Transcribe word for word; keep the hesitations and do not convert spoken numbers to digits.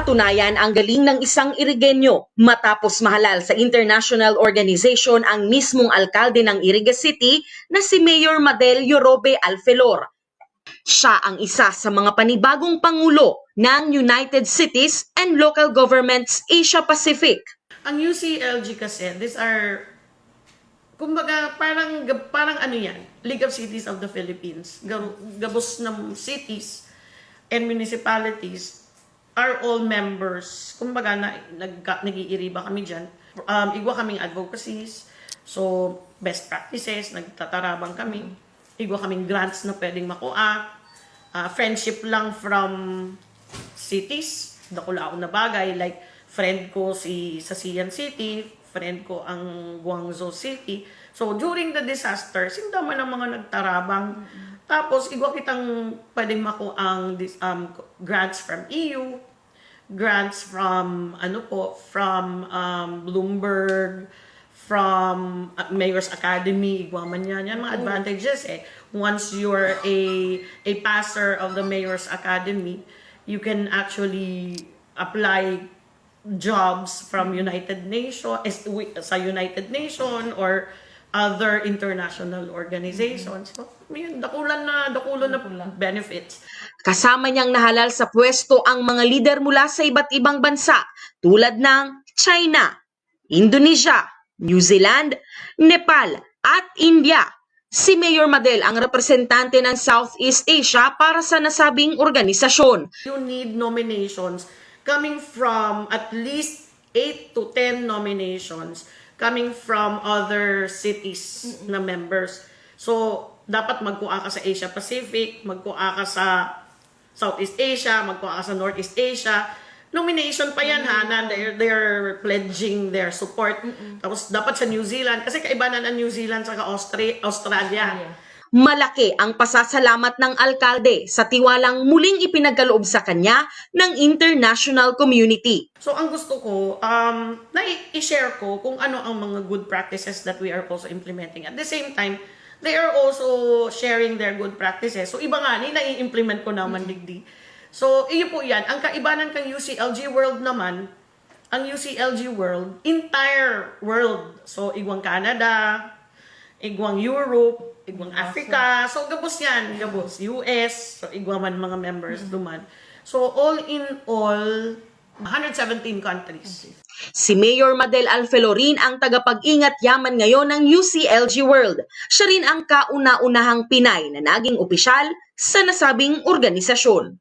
Patunayan ang galing ng isang Irigenyo matapos mahalal sa international organization ang mismong alkalde ng Iriga City na si Mayor Madel Yorobe Alfelor. Siya ang isa sa mga panibagong pangulo ng United Cities and Local Governments Asia Pacific. Ang U C L G kasi, these are, kumbaga, parang, parang ano yan, League of Cities of the Philippines. Gabos na cities and municipalities are all members. Kumbaga, na, nag, nag-iiriba kami dyan. Um, igwa kaming advocacies. So, best practices, nagtatarabang kami. Igwa kaming grants na pwedeng makua. Uh, friendship lang from cities. Dakulaon na bagay. Like, friend ko si sa Sian City, friend ko ang Guangzhou City. So, during the disaster, sinda man ang mga nagtarabang. Tapos, igwa kitang pwedeng makuang dis- um, grants from E U, grants from, ano po, from um, Bloomberg, from uh, Mayor's Academy, igwa man yan. Yan mga advantages eh. Once you're a, a passer of the Mayor's Academy, you can actually apply jobs from United Nations, sa United Nation or other international organizations. So, yun, dakulan na, dakulan na benefits. Kasama niyang nahalal sa pwesto ang mga lider mula sa iba't ibang bansa tulad ng China, Indonesia, New Zealand, Nepal at India. Si Mayor Madel ang representante ng Southeast Asia para sa nasabing organisasyon. You need nominations coming from at least eight to ten nominations coming from other cities na members. So, dapat magkua ka sa Asia Pacific, magkua ka sa Southeast Asia, magkua ka sa Northeast Asia. Nomination pa yan, ha, na they're, they're pledging their support. Tapos, dapat sa New Zealand, kasi kaibanan ang New Zealand sa Austria, Australia. Malaki ang pasasalamat ng alkalde sa tiwalang muling ipinagkaloob sa kanya ng international community. So, ang gusto ko, um, na i-share ko kung ano ang mga good practices that we are also implementing. At the same time, they are also sharing their good practices. So, iba nga ni nai-implement ko naman digdi. So, iyo po yan. Ang kaibanan kang U C L G World naman, ang U C L G World, entire world. So, igwang Canada, igwang Europe, igwang Africa. So, gabos yan, gabos. U S, so igwa man mga members duman. So, all in all, one hundred seventeen countries. Si Mayor Madel Alfelorin ang tagapag-ingat yaman ngayon ng U C L G World. Siya rin ang kauna-unahang Pinay na naging opisyal sa nasabing organisasyon.